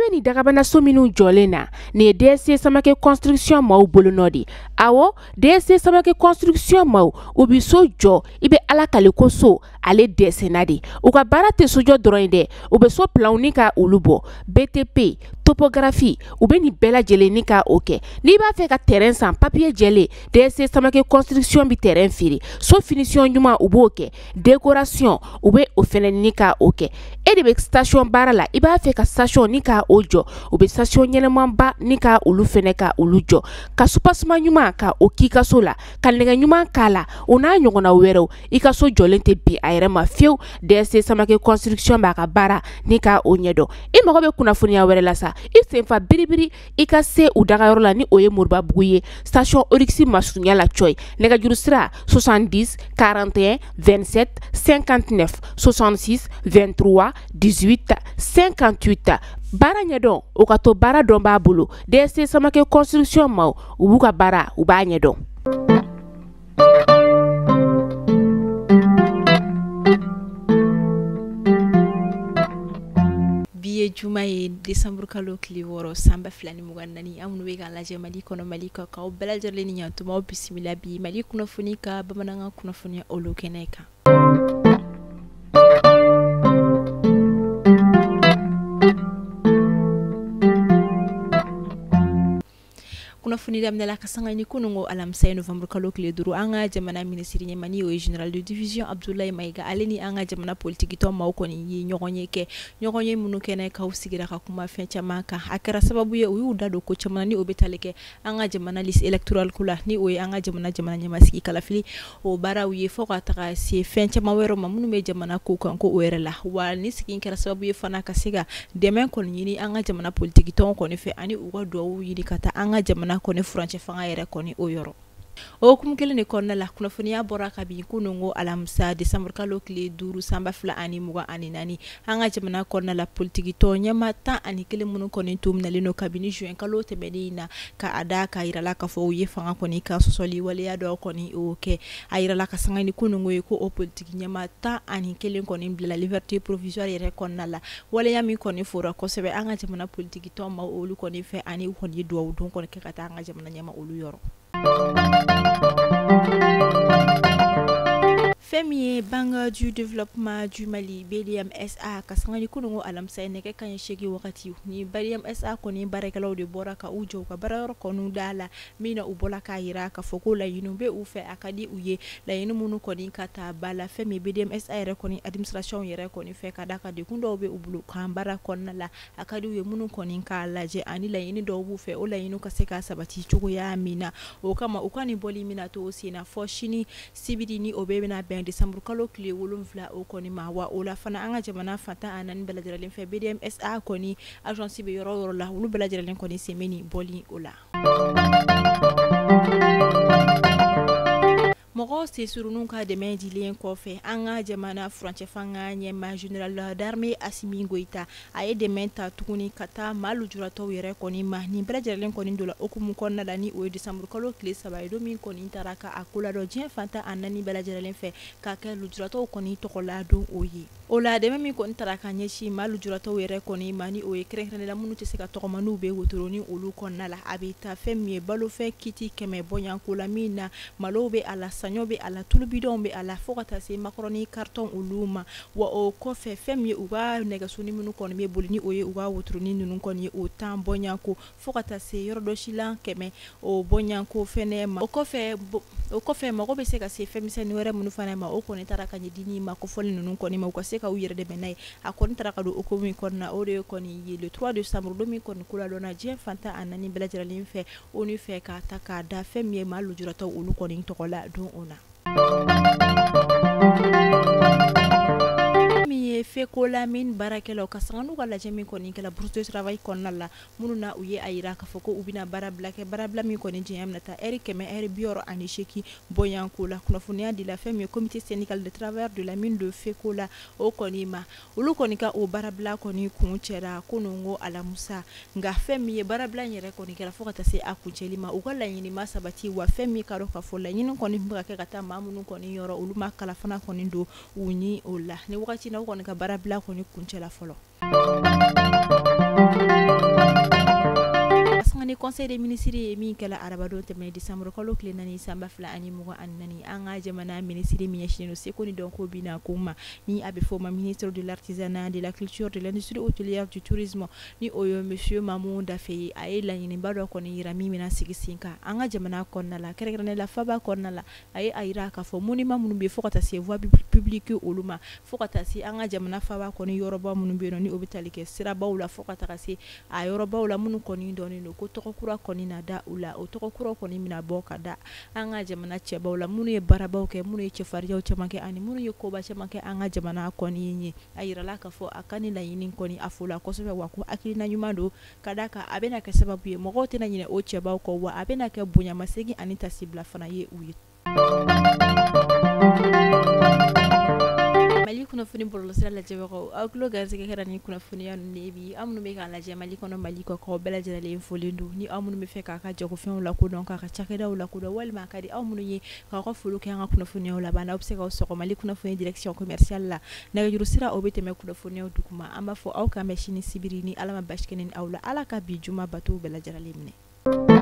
Ɲɛ bɛ nin dagabanaso minnu jɔlen na, nin ye DSC Samake construction maaw bolonɔ de. Awɔ, DSC Samake construction maaw, u bɛ so jɔ, i bɛ Ala kale ko so ale dɛsɛnna de. U ka baara tɛ sojɔ dɔrɔn ye dɛ, u bɛ so planw ni ka olu bɔ, BTP, topographie, u bɛ nin bɛɛ lajɛlen ni ka o kɛ. N'i b'a fɛ ka terrain san, papier jɛlen, DSC Samake construction bɛ terrain feere. So finition ɲuman, u b'o kɛ, décoration, u bɛ o fɛnɛ ni ka o kɛ. E de bɛ station baara la, i b'a fɛ ka station ni ka o jɔ, u bɛ station ɲɛnɛmanba ni ka olu fɛnɛ ka olu jɔ, ka soubassement ɲuman ka o k'i ka so la, ka nɛgɛ ɲuman k'a la, o n'a ɲɔgɔnna wɛrɛw. I ka so jɔlen tɛ bin a yɛrɛ ma fiyewu. DSC Samake construction b'a ka baara ni ka o ɲɛdɔn. I mago bɛ kunnafoniya wɛrɛ la sa, i senfa biribiri i ka se u dagayɔrɔ la, ni o ye Moribabugu ye, station Oryx masurunya la cɔyi. Nɛgɛjuru sira 70 41 27 59 66 23 18 58. Baara ɲɛdɔn, o ka to baara dɔn b'a bolo. DSC Samake construction maaw, u b'u ka baara, u b'a ɲɛdɔn. Bi ye juma ye, décembre kalo tile 6 san 2024. An minnu bɛ k'an lajɛ Mali kɔnɔ, Mali kɔ kan, aw bɛɛ lajɛlen ni ɲantuma, aw bisimila bi Mali kunnafoni ka bamanankan kunnafoniya olu kɛnɛ kan. Kunnafoni daminɛ la ka sanga ni kununko alamisa ye novembre kalo tile 5, an ka jamana minisiri ɲɛmaa ni o ye général de division Abdoulaye Maïga, ale ni an ka jamana politiki tɔn maaw kɔni ye ɲɔgɔn ye kɛ, ɲɔgɔn ye minnu kɛnɛ k'aw sigira ka kuma fɛn caman kan. A kɛra sababu ye u y'u da don ko caman ni o bɛ tali kɛ an ka jamana liste électorale ko la, ni o ye an ka jamana ɲɛmasigi kalafili o baaraw ye, fo ka taga se fɛn caman wɛrɛw ma minnu bɛ jamana ko kan ko o yɛrɛ la. Wa ni sigi kɛra sababu ye fana ka se ka dɛmɛ kɔni ɲini an ka jamana politiki tɔn kɔni fɛ, ani u ka duwawu ɲini ka taa an ka jamana kɔni furancɛ fanga yɛrɛ kɔni o yɔrɔ. O hukumu kelen de kɔnɔna la, kunnafoniya bɔra kabi kununko alamisa décembre kalo tile 5 san 2024, an ka jamana kɔnɔna la politiki tɔn ɲɛmaa 11 minnu kɔni tun minɛlen don kabini juin kalo tɛmɛnen in na, ka a da k'a yirala k'a fɔ u ye fanga kɔni ka sɔsɔli waleya dɔw kɔni o kɛ. A yirala ka sanga ni kununko ye ko o politiki ɲɛmaa 11 kɔni bilala liberté provisoire yɛrɛ kɔnɔna la, waleya min kɔni fora kosɛbɛ an ka jamana politiki tɔn maaw olu kɔni fɛ, ani u kɔni ye duwawu don kɔni kɛ ka taa an ka jamana ɲɛmaa olu yɔrɔ. Fɛn min ye Banque du développement du Mali BDMSA, ka sanga ni kununko alamisa ye nɛgɛ kanɲɛ 8 wagati, ni BDMSA kɔni baarakɛlaw de bɔra ka u jɔ u ka baarayɔrɔ kɔni da la, min na u bɔra k'a yira k'a fɔ ko laɲiniw bɛ u fɛ, a ka di u ye laɲini minnu kɔni ka taa ba la. Fɛn min BDMSA yɛrɛ kɔni administration yɛrɛ kɔni fɛ, ka d'a kan degun dɔw bɛ u bolo kan baara kɔnɔna la, a ka di u ye minnu kɔni k'a lajɛ, ani laɲini dɔw b'u fɛ, o laɲiniw ka se ka sabati cogoya min na. O kama u ka nin bɔli min na to sen na fɔ sini sibiri, ni o bɛ bɛna bɛn décembre kalo tile 7 o kɔni ma. Wa o la fana an ka jamana fan 14 bɛɛ lajɛlen fɛ, BDMSA kɔni agence bɛ yɔrɔ o yɔrɔ la, olu bɛɛ lajɛlen kɔni sen bɛ nin bɔli o la. Mɔgɔ sesurunnu ka dɛmɛ dilen kɔfɛ, an ka jamana furancɛ fanga ɲɛmaa général d'armée Assimi Goïta, a ye dɛmɛ ta tuguni ka taa maa lujuratɔw yɛrɛ kɔni ma. Nin bɛɛ lajɛlen kɔni don la hukumu kɔnɔna la, ni o ye décembre kalo tile 3 ye, don min kɔni taara ka a ko ladɔn diɲɛ fan 14 bɛɛ lajɛlen fɛ, k'a kɛ lujuratɔw kɔni tɔgɔ la don o ye. O la dɛmɛ min kɔni taara ka ɲɛsin maa lujuratɔw yɛrɛ kɔni ma, ni o ye kɛrɛnkɛrɛnnenya la minnu tɛ se ka tɔgɔma n'u bɛ wotoro ni olu kɔnɔna la, a bɛ taa fɛn min ye balofɛn kiti 100 bɔɲɔgɔnko la, min na malow bɛ a la, saɲɔ bɛ a la, tulubidɔnw bɛ a la, fo ka taa se makɔrɔni carton olu ma. Wa o kɔfɛ fɛn min ye u ka nɛgɛsoni minnu kɔni bɛ boli, ni o ye u ka wotoronin ninnu kɔni ye, o 10 bɔɲɔgɔnko, fo ka taa se yɔrɔ dɔsilan 100 o bɔɲɔgɔnko fɛnɛ ma. O kɔfɛ mago bɛ se ka se fɛn misɛnnin wɛrɛ minnu fana ma, o kɔni taara ka ɲɛ di ni ma kofɔli ninnu kɔni ma, u ka se ka u yɛrɛ dɛmɛ n'a ye. A kɔni taara ka don hukumu min kɔnɔna, o de ye kɔni ye le 3 décembre, don min kɔni ko ladɔnna diɲɛ fan 14 bɛɛ lajɛlen fɛ, ONU fɛ, k'a ta k'a da fɛn min ye maa lujuratɔw olu kɔni tɔgɔ la don o na. Min ye Fekola min baarakɛlaw ka sanga n'u ka lajɛ min kɔni kɛla bourse de travail kɔnɔna la, minnu na u ye a yira k'a fɔ ko u bɛna baarabila kɛ, baarabila min kɔni janya bɛna taa heure 100 heure 68 bɔɲɔgɔnko la. Kunnafoniya dila fɛn min ye comité syndical de travailleurs de la mine de Fekola o kɔni ma, olu kɔni ka o baarabila kɔni kun cɛra kununko alamisa. Nka fɛn min ye baarabila in yɛrɛ kɔni kɛra fo ka taa se a kuncɛli ma, u ka laɲini ma sabati. Wa fɛn min ka dɔn k'a fɔ laɲini kɔni bɛ ka kɛ ka taa maa minnu kɔni yɔrɔ, olu ma kala fana kɔni don u ni o la. Ni wagati na, u kɔni ka baarabila kɔni kuncɛla fɔlɔ. Conseil des ministres ye min kɛla arabadon tɛmɛnen décembre kalo tile 4 san 2024, an ka jamana minisiri min ɲɛsinnen don seko ni dɔnko bina ko ma, ni a bɛ fɔ o ma ministre de l'artisanat, de la culture, de l'industrie hôtelière, du tourisme, ni o ye monsieur Mamu Dafe ye, a ye laɲiniba dɔ kɔni yira min bɛna sigi sen kan an ka jamana kɔnɔna la, kɛrɛnkɛrɛnnenya la faba kɔnɔna la. A ye a yira k'a fɔ monument minnu bɛ, fo ka taa se voie publique olu ma, fo ka taa se an ka jamana faba kɔni yɔrɔba minnu bɛ yen nɔ, ni o bɛ tali kɛ sirabaw la, fo ka taga se a yɔrɔbaw la minnu kɔni dɔnnen don, ko tɔgɔ kura kɔni na da u la. O tɔgɔ kura kɔni bɛna bɔ ka da an ka jamana cɛbaw la, minnu ye baarabaw kɛ, minnu ye cɛfarinya caman kɛ ani minnu ye koba caman kɛ an ka jamana kɔni ye. A yirala k'a fɔ a ka ni laɲini kɔni a fola kosɛbɛ, wa ko hakilina ɲuman don, ka d'a kan a bɛna kɛ sababu ye mɔgɔw tɛna ɲinɛ o cɛbaw kɔ, wa a bɛna kɛ bonyamasegin ani tasibila fana ye u ye. Mali kunnafoni bɔlɔlɔsira lajɛbagaw, aw tulo garisɛgɛ kɛra ni kunnafoniya ninnu ye bi. Aw minnu bɛ k'a lajɛ Mali kɔnɔ, Mali kɔkan, bɛɛ lajɛlen folilen don. Ni aw minnu bɛ fɛ k'a ka jagofɛnw lakodɔn, k'a ka cakɛdaw lakodɔn, walima a ka di aw minnu ye k'aw ka foli kɛ an ka kunnafoniyaw laban, aw bɛ se k'aw sɔgɔ Mali kunnafoni direction commerciale la. Nɛgɛjuru sira o bɛ tɛmɛ kunnafoniyaw duguma. An b'a fɔ aw k'an bɛn sini sibiri ni Ala ma basi kɛ ni aw la. Ala ka bi juma bato bɛɛ lajɛlen minɛ.